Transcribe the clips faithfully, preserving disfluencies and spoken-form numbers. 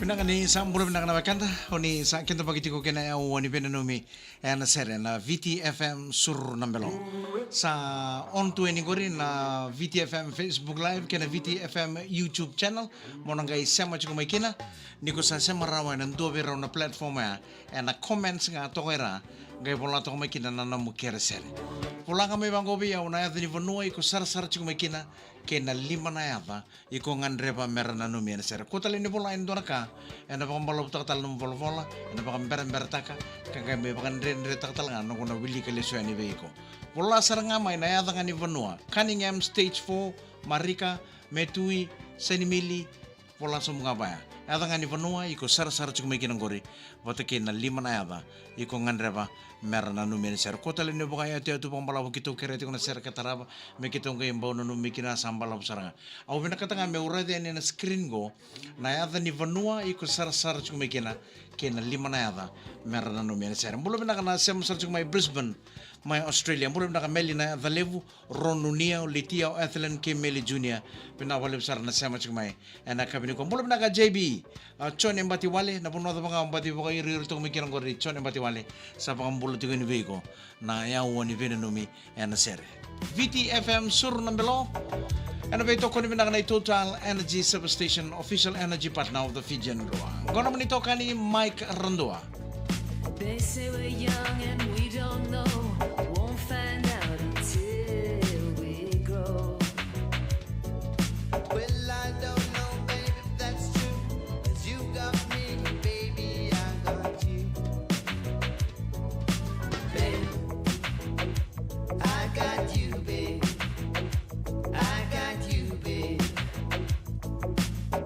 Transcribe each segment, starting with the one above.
Vinaka, ni sa bula vinaka na wekada, o ni sa kidavaki tiko kei na yaua ni veinanumi ena sere na V T F M Suru na Belo. Sa on tu yani qori na V T F M Facebook Live kei na V T F M YouTube channel, mo na qai sema tiko mai kina. Ni ko sa sema rawa ena dua vei rau na platform ya, ena comments ga toka i ra, qai vola toka mai kina na nomu kerekere. Vola ga mai vaqo vei au na yaca ni vanua iko sarasara tiko mai kina, kei na lima na yaca iko gadreva me ra nanumi ena sere. Kua tale ni vola e dua na ka ena vakabalavutaka tale na nomu volavola, ena vakaberaberataka, ka qai mai vakadredretaka tale ga na noqu na wilika lesu yani vei iko. Vola sara ga mai na yaca ga ni vanua: Cunningham Stage Four, Marika, Metui, Senimili. Vola sobu ga vaya yaca ga ni vanua iko sarasara tiko mai kina qori, vata kei na lima na yaca iko gadreva me ra nanumi ena sere. Kua tale ni vakayatuyatu vakabalavu, keitou kerea tiko na sere ka tarava, me keitou qai bau nanumi kina, sa balavu sara ga. Au vinakata ga meu raica yani ena screen qo na yaca ni vanua iko sarasara tiko mai kina, kei na lima na yaca me ra nanumi ena sere. Bula vinaka na sema sara tiko mai Brisbane, mai Australia. Bula vinaka Meli na yaca levu, Ronunia, Litia, o Ethelyn kei Meli Junior. Vinaka vakalevu sara na sema tiko mai ena yakavi nikua. Bula vinaka J B, a, John e Batiwale, na vanua cava ga o bati vakairiiri toka mai kina qori, John e Batiwale, sa vakabula tiko yani vei iko na yaua ni veinanumi ena sere. V T F M Suru na Belo, ena veitokoni vinaka nei Total Energy Service Station, official energy partner of the Fijian Drua. Qo na nomuni itokani Mike Radua. They say we're young and we don't know. Won't find out until we grow. Well, I don't know, babe, if that's true. 'Cause you got me, baby, I got you. Babe, I got you, babe. I got you, babe.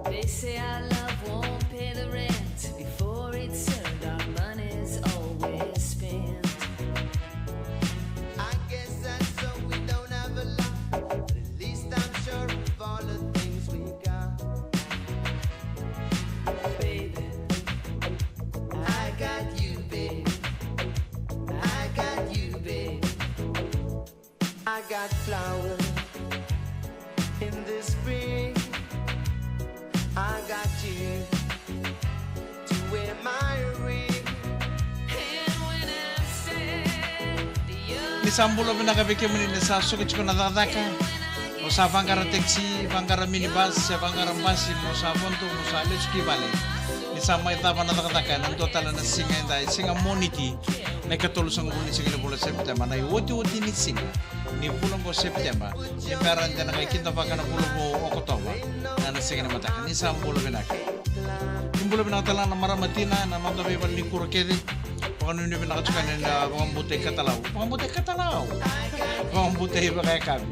They say our love won't pay the rent. Before it's earned, our money's always spent. I guess that's so, we don't have a lot, but at least I'm sure of all the things we got. Baby, I got you, babe. I got you, babe. I got flowers in the spring. I got you to wear my ring. And when I'm sad, you're... Ni sa bula vinaka vei kemuni ni sa suka tiko na cakacaka. Mo sa vaqara taxi, vaqara minibus, se vaqara basi, mo sa vodo, mo sa lesu ki vale. Ni sa mai cava na cakacaka ena dua tale na siga edai, siga Moniti, na ikatolusagavulu ni siga ni vula Sepiteba, na iotioti ni siga ni vula oqo Sepiteba, ni bera de na qai kidavaka na vula vou Okotova ena siga ni mataka. Ni sa bula vinaka. Ni bula vinaka tale ga na marama tina, na noda veivalenikuro kece. Vakanuinui vinaka tiko yani na vakabauta ikatalau. Vakabauta ikatalau. Vakabauta ivakayakavi.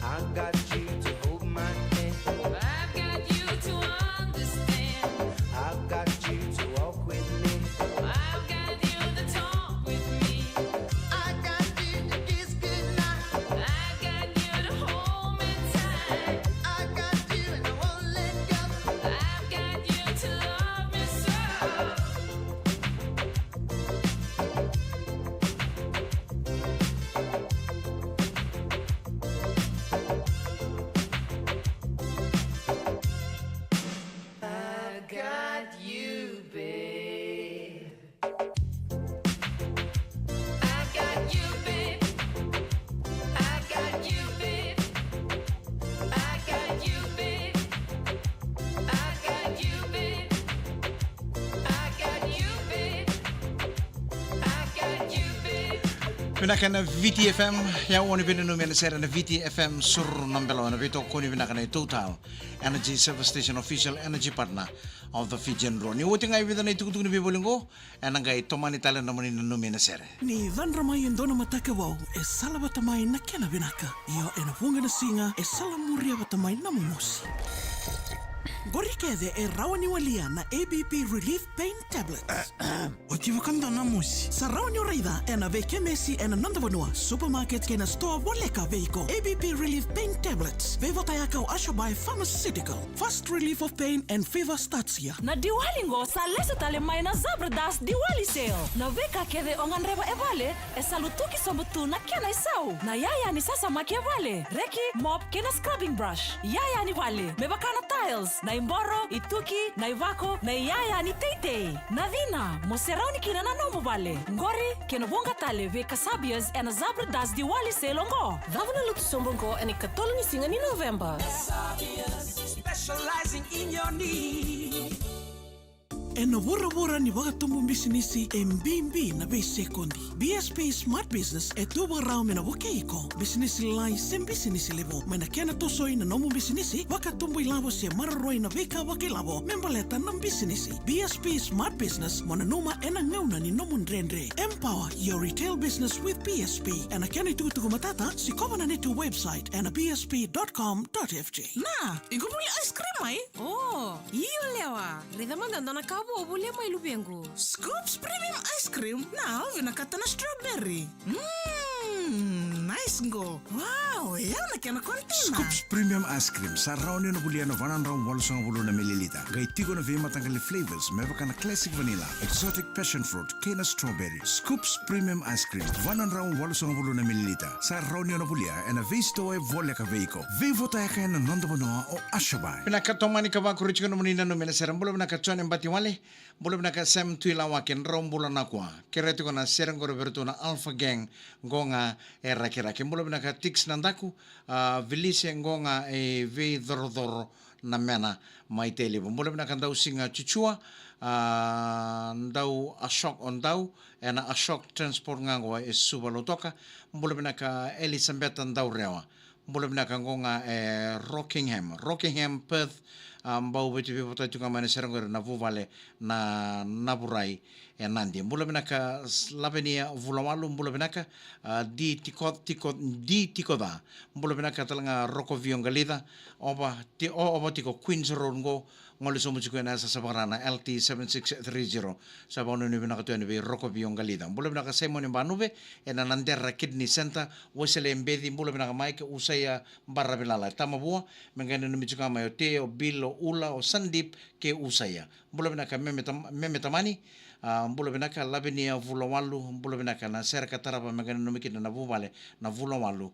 I got you to hold my hand. I've got you to understand. I've got you to walk with me. I've got you to talk with me. I got you to kiss goodnight. I got you to hold me tight. I got you and I won't let go. I've got you to love me so. I got you, babe. I got you, babe. I got you, babe. I got you, babe. I got you, babe. I got you, babe. I got you, babe. Vinaka na V T F M, yaua ni veinanumi ena sere na V T F M Suru na Belo, na veitokoni vinaka nei Total Energy Service Station, official energy partner of the Fijian Drua. Ni oti ga e vica na itukutuku ni veivoli oqo, ena qai tomani tale na nomuni nanumi ena sere. Ni cadra mai e dua na mataka vou, e sala vata mai na kena vinaka. Io, ena vuqa na siga, e sala muria vata mai na momosi. Qori kece e rawa ni walia na A B P Relief Pain Tablets. Oti vakadua na mosi. Sa rawa ni o raica ena veikemesi ena noda vanua, supermarket kei na sitoa voleka vei iko. A B P Relief Pain Tablets, veivotayaka o Ashabai Pharmaceutical. Fast relief of pain and fever starts here. Na Diwali qo sa lesu tale mai na Zabardast Diwali Sale. Na veika kece o gadreva e vale, e sa lutuki sobu tu na kena isau. Na iyaya ni sasamaki e vale, reki, mop kei na scrubbing brush. Iyaya ni vale, me vaka na tiles, na iboro, ituki, na ivako, na iyaya ni teitei. Na cina mo serauni kina na nomu vale. Qori kei na vuqa tale veikasabias ena Zabardast Diwali Sale oqo. Cava na lutu sobu oqo ena ikatolu ni siga ni November. Specializing in your need. Ena vuravura ni vakatubu bisinisi e bibi na veisekodi, B S P Smart Business e tu vakarau me na vukei iko, bisinisi lalai se bisinisi levu. Mai na kena tosoi na nomu bisinisi, vakatubu ilavo se maroroi na veika vakailavo me baleta na bisinisi. B S P Smart Business, mo nanuma ena gauna ni nomu dredre. Empower your retail business with B S P. Ena kena itukutuku matata, sikova na neitou website ena B S P dot com dot F J. Na, iko vuli ice cream mai? Oh, io lewa. Raica mada dua na ka vou o volia mai luvequ. Scoops Premium Ice Cream. Na, au vinakata na strawberry. Mm, nice qo. Wow, e au na kena container. Scoops Premium Ice Cream. Sa rawa ni o na volia na va na drau walusagavulu na mililita. Qai tiko na veimataqali flavors me vaka na classic vanilla, exotic passion fruit kei na strawberry. Scoops Premium Ice Cream, va na drau walusagavulu na mililita. Sa rawa ni o na volia ena veisitoa e voleka vei iko. Veivotayaka ena noda vanua o Ashabai. Vinaka Tomani Kavaku, raici ko nomuni nanumi ena sere. Bula vinaka Jone Batiwale. Bula vinaka Sam Tuilawake, drau bula na kua. Kerea tiko na sere qori vei iratou na Alpha Gang, qo ga e Rakiraki. Bula vinaka Tix Nadaku, a, Vilise, qo ga e Veicorocoro na Mena mai Tailevu. Bula vinaka Dausiga Cucua, a, Dau Ashok o Dau, ena Ashok Transport ga qo e Suva Lautoka. Bula vinaka Elisabeta Daurewa. Bula vinaka qo ga e Rockingham, Rockingham, Perth, a, bau veti veivotaki tu ga mai na sere qori na vuvale na Navurai e Nadi. Bula vinaka S-, Lavenia Vulawalu, bula vinaka, a, di tiko, tiko, di tiko ca. Bula vinaka tale ga Rokovio Qalica, ova, ti, o, ova tiko Queens Road qo, gole sobu tiko ena yasayasa vakaRa na L T seven six three zero. Sa vakanuinui vinaka tu yani vei Rokovio Qalica. Bula vinaka Simoni Banuve, ena Nadera Kidney Center, Wesele Beci, bula vinaka Mike, Usaia Baravilala, Tamavua, me qai nanumi tiko ga mai o Te, o Bill, o Ula, o Sandip, kei Usaia. Bula vinaka Meme Tam-, Meme Tamani, a, bula vinaka Lavenia Vulawalu, bula vinaka na sere ka tarava me qai nanumi kina na vuvale na Vulawalu,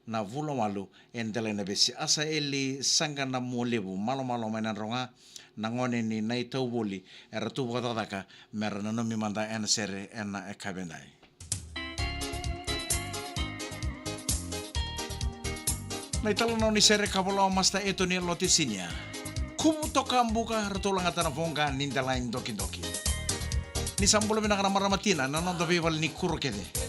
na Vulawalu e Delainavesi. Asaeli Saqa na Mualevu, malomalo mai Nadroga, na gone ni Naitauvoli, era tu vakacakacaka, mera nanumi mada ena sere ena yakavi edai. Na italanoa ni sere ka vola o Master Etoni Lote Senior. Kuvu toka buka, ratou lagata na voqa ni delai dokidoki. Ni sa bula vinaka na marama tina, na noda veiwali ni kuro kece.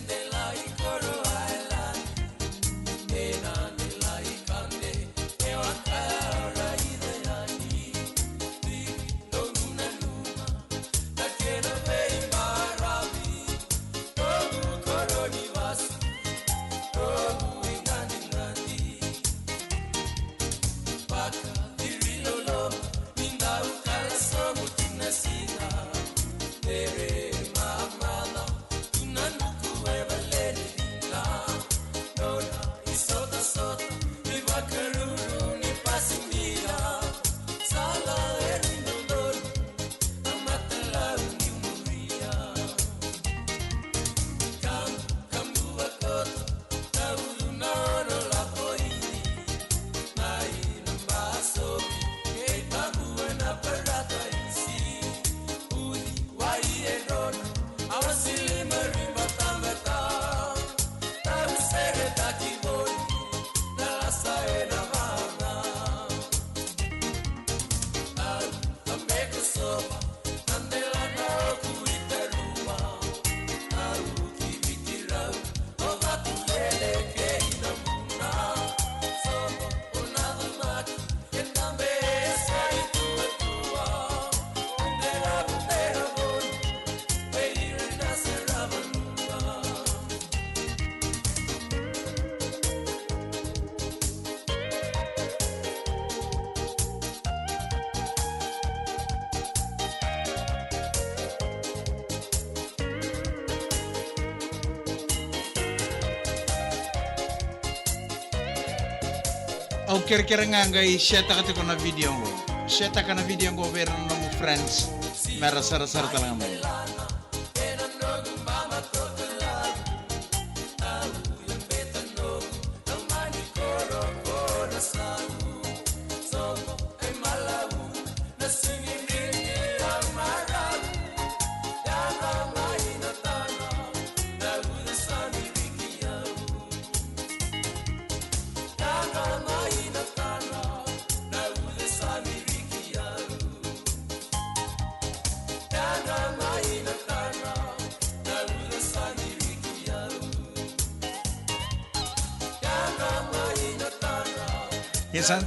Au kerekere ga qai share-taka tiko na video qo. Share-taka na video qo vei ira na nomu friends. Mera sarasara tale ga mai. Ia sa,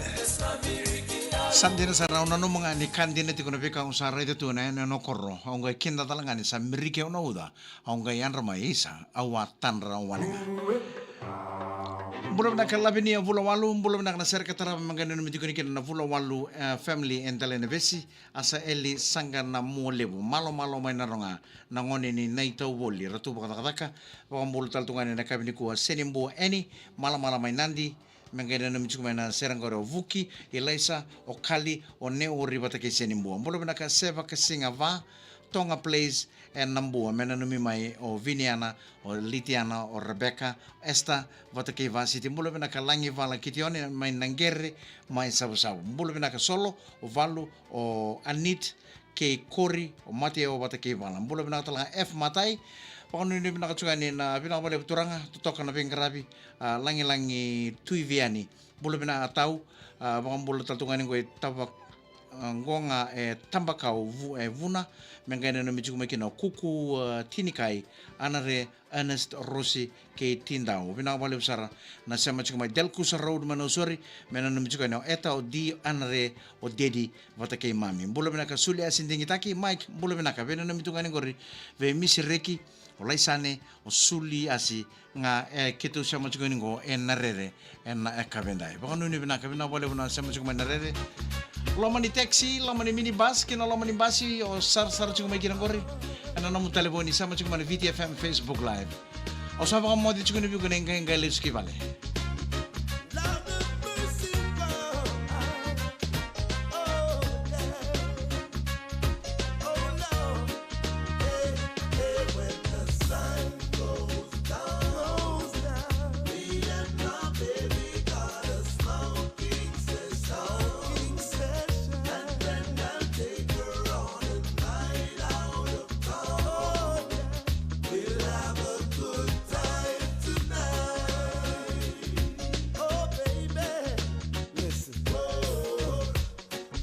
sa dina sara, au nanuma ga ni ka dina tiko na veika au sa raica tu ena yanuyanu o Koro. Au qai kida tale ga ni sa miriki au na uca. Au qai yadra mai, isa, au a tadra wale ga. Bula vinaka Lavinia Vulawalu, bula vinaka na sere ka tarava me qai nanumi tiko ni kina na Vulawalu, eh, family e Delainavesi, Asaeli Saqa na Mualevu, malomalo mai Naroga, na gone ni Naitauvoli, Ratu Vakacakacaka, vakabula tale tu ga ni na kavi nikua Senibua Eni, malamala mai Nadi, me qai nanumi tiko mai na sere qori o Vuki, Ilaisa, o Kali, o Neori vata kei Senibua. Bula vinaka Seva Kasiga Va, Toga Place, e Nabua, me nanumi mai o Viniana, o Litiana, o Rebeka, Esther, vata kei Vasiti. Bula vinaka Lagivala Kitione, mai Naqere, mai Savusavu. Bula vinaka Solo, o Valu, o Anit, kei Kori, o Mateo vata kei Vala. Bula vinaka tale ga F Matai. Vakanuinui vinaka tu ga ni na vinaka vakalevu turaga, totoka na veiqaravi, a, Lagilagi Tuiviani. Bula vinaka Tau, a, vakabula tale tu ga ni qo e Tava, a, qo ga e Tabakau vu-, e Vuna, me qai nanumi tiko mai kina o Kuku, a, Tinikai, Anare, Ernest Rosi kei Tidau. Vinaka vakalevu sara na sema tiko mai Delkusa Road mai Nausori, me nanumi tiko yani o Eta, o Di, Anare, o Dedi vata kei Mami. Bula vinaka Suli Asi Digitaki, Mike, bula vinaka, vei nanumi tu ga ni qori vei Misi Reki, o Laisane, o Suli Asi, ga e keitou sema tiko yani qo e Narere, ena yakavi edai. Vakanuinui vinaka, vinaka vakalevu na sema tiko mai Narere. Loma ni taxi, loma ni minibus, kei na loma ni basi, o sarasara tiko mai kina qori. Ena nomu talevoni, sema tiko mai na V T F M Facebook Live. Au sa vakamoce tiko ni vei iko na iqaiqai lesu ki vale.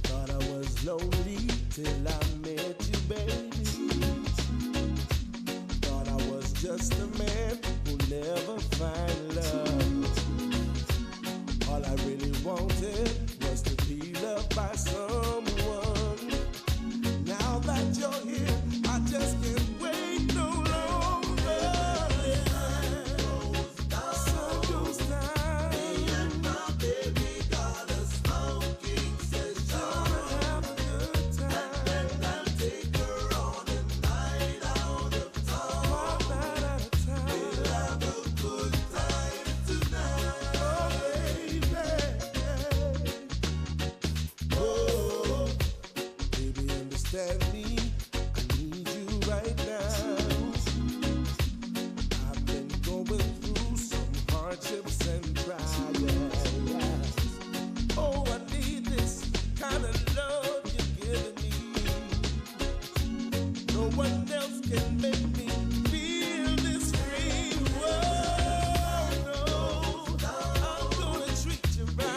Thought I was lonely till I met you, baby. Thought I was just a man who never find love. All I really wanted was to be loved by someone. Now that you're here, I just can't wait no longer. Baby, understand me, I need you right now. I've been going through some hardships and trials. Oh, I need this kind of love you're giving me. No one else can make me feel this free. Whoa, no, I'm gonna treat you right.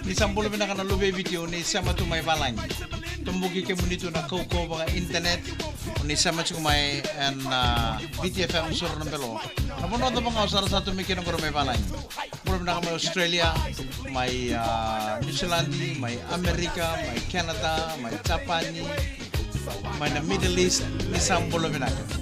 Ni sa bula vinaka na luve i Viti, o ni sema tu mai valagi. Toboki kemuni tu na kaukauwa vaka internet. O ni sema tiko mai ena, a, V T F M Soro na Belo. Na vanua cava ga o sarasara tu mai kina qori mai valagi. Bula vinaka mai Australia, mai, a, New Zealand, mai America, mai Canada, mai Japani, mai na Middle East, ni sa bula vinaka.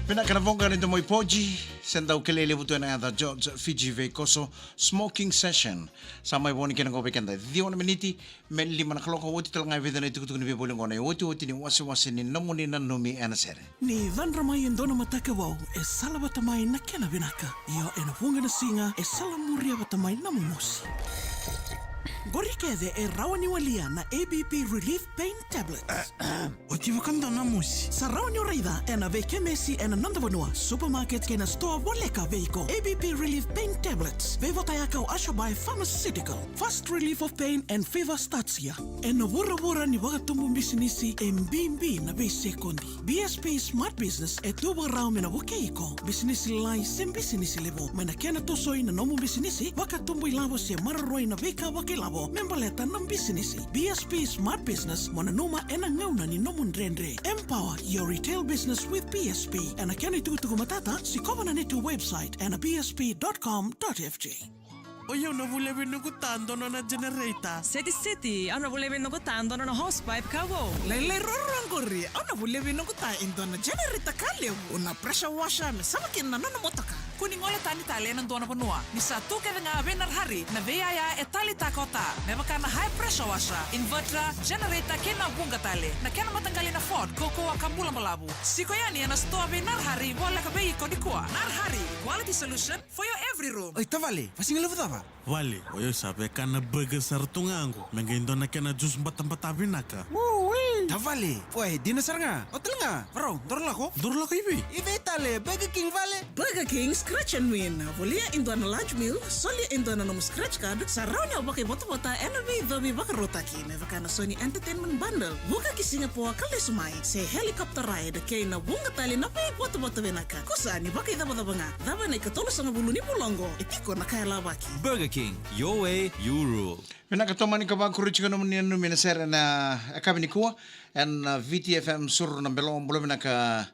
Vinaka na voqa ni domo i Poji, se dau kelei levu tu ena yaca George Fiji Veikoso, Smoking Session. Sa mai vo ni kena qo vei keda. Ciwa na miniti me lima na kaloko, oti tale ga e vica na itukutuku ni veivoli qo na iotioti ni wasewase ni nomuni nanumi ena sere. Ni cadra mai e dua na mataka vou, e sala vata mai na kena vinaka. Io, ena vuqa na siga, e sala muria vata mai na momosi. Qori kece e rawa ni walia na A B P Relief Pain Tablets. Oti vakadua na mosi. Sa rawa ni o raica ena veikemesi ena noda vanua, supermarket kei na sitoa voleka vei iko. A B P Relief Pain Tablets. Veivotayaka o Ashabai Pharmaceutical. Fast relief of pain and fever starts here. Ena vuravura ni vakatubu bisinisi e bibi na veisekodi. B S P Smart Business e tu vakarau me na vukei iko. Bisinisi lalai se bisinisi levu. Mai na kena tosoi na nomu bisinisi, vakatubu ilavo se maroroi na veika vakailavo me baleta na bisinisi. B S P Smart Business, mo nanuma ena gauna ni nomu dredre. Empower your retail business with B S P. Ena kena itukutuku matata, sikova na neitou website ena B S P dot com dot F J. Oi, au na volia vei noqu ta dua nona generator. Seti, seti, au na volia vei noqu ta dua nona hosepipe ka vou. Lailai ruarua qori, au na volia vei noqu ta e dua na generator ka levu, na pressure washer me sava kina na nona motoka. Kua ni gole tani tale ena dua na vanua. Ni sa tu kece ga vei Narhari na veiyaya e taleitaka o ta. Me vaka na high pressure washer, inverter, generator kei na vuqa tale. Na kena mataqali na Ford, kaukauwa ka bula balavu. Siko yani ena sitoa vei Narhari voleka vei iko nikua. Narhari, quality solution for your every room. Oi tavale, vasiga levu cava? Vale, o yau sa veka na burger sara tu ga qo. Me qai dua na kena juice batabata vinaka. Tavale, oi, dina sara ga. O tale ga, varau, daru lako? Daru lako i vei? I vei tale, Burger King vale? Burger King Scratch and Win. Volia e dua na large meal, solia e dua na nomu scratch card, sa rawa ni o vakaivotavota ena veicovi vakarautaki me vaka na Sony Entertainment Bundle, vuka ki Singapore ka lesu mai, se helicopter ride, kei na vuqa tale na veivotavota vinaka. Kusa ni vakaicavacava ga. Cava na ikatolusagavulu ni vula oqo, e tiko na ka e lavaki. Burger King, your way, you rule. Vinaka Tomani, ka vakuri tiko nomuni nanumi ena sere ena yakavi nikua ena, a, V T F M Suru na Belo. Bula vinaka,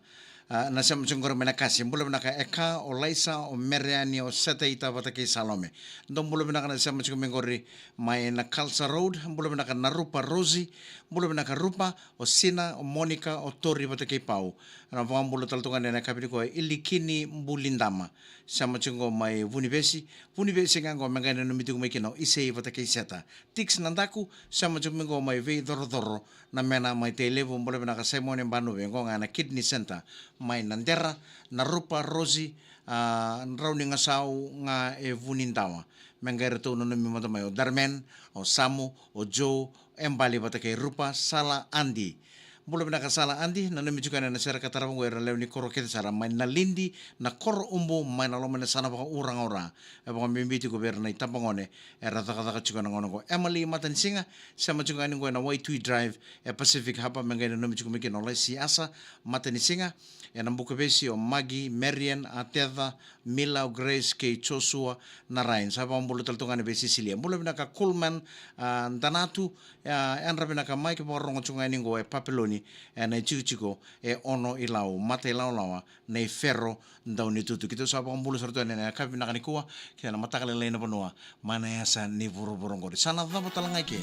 a, na sema tiko qori mai Nakasi. Bula vinaka Eka, o Laisa, o Mereani, o Setaita vata kei Salome. Dou bula vinaka na sema tiko mai qori mai na Culture Road. Bula vinaka Narupa Rosi. Bula vinaka Rupa, o Sina, o Monika, o Tori vata kei Pau. Na vakabula tale tu ga ena yakavi nikua o Ilikini Bulidama. Sema tiko qo mai Vunivesi. Vunivesi ga qo me qai nanumi tiko mai kina o Isei vata kei Seta. Tix Nadaku, sema tiko mai qo mai Veicorocoro na Mena mai Tailevu. Bula vinaka Simone Banuve, qo ga na Kidney Center mai Nadera. Narupa Rosi, a, Draunigasau ga e Vunidawa. Me qai ratou nanumi mada mai o Darmen, o Samu, o Joe, e Bali vata kei Rupa, Sala Adi. Bula vinaka Sala Adi, nanumi tiko yani ena sere ka tarava qo ira na lewe ni koro kece sara mai Nalidi, Nakoro Ubu, mai na loma ni yasana vakauraga o Ra. E vakabibi tiko vei ira na itabagone era cakacaka tiko ena gauna qo. Emily Matanisiga, sema tiko yani qo ena Waitui Drive e Pacific Harbour, me qai nanumi tiko mai kina o Laisi Asa Matanisiga, ena Bukavesi o Magi, Marian, Ateca, Mila, o Grace kei Joshua Narain. Sa vakabula tale tu ga yani vei Sisilia. Bula vinaka Coleman, a, Danatu, a, yadra vinaka mai, ke vakarorogo tiko ga yani qo e Papiloni, ena itikotiko e Ono-i-Lau, matailawalawa nei Fero Daunitutu. Keitou sa vakabula sara tu yani ena yakavi vinaka nikua, kei na mataka lailai na vanua, mai na yasa ni vuravura qori. Sa na cava tale ga i ke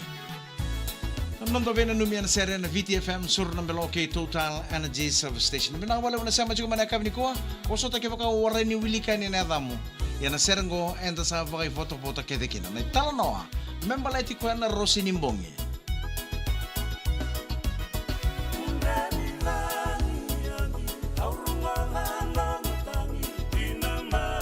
na noda veinanumi ena sere ena V T F M Suru na Belo kei Total Energy Service Station. Vinaka vakalevu na sema tiko mai na yakavi nikua. Vosota kevaka o warai ni wilika yani na yacamu. Ia na sere qo eda sa vakaivotavota kece kina. Na italanoa me baleti koya na Rosi ni Bogi.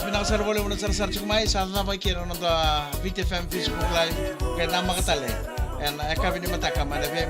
Vinaka sara vakalevu na sarasara tiko mai, sa cava i ke na noda V T F M Facebook Live, kei namaka tale ena yakavi ni mataka mai na vei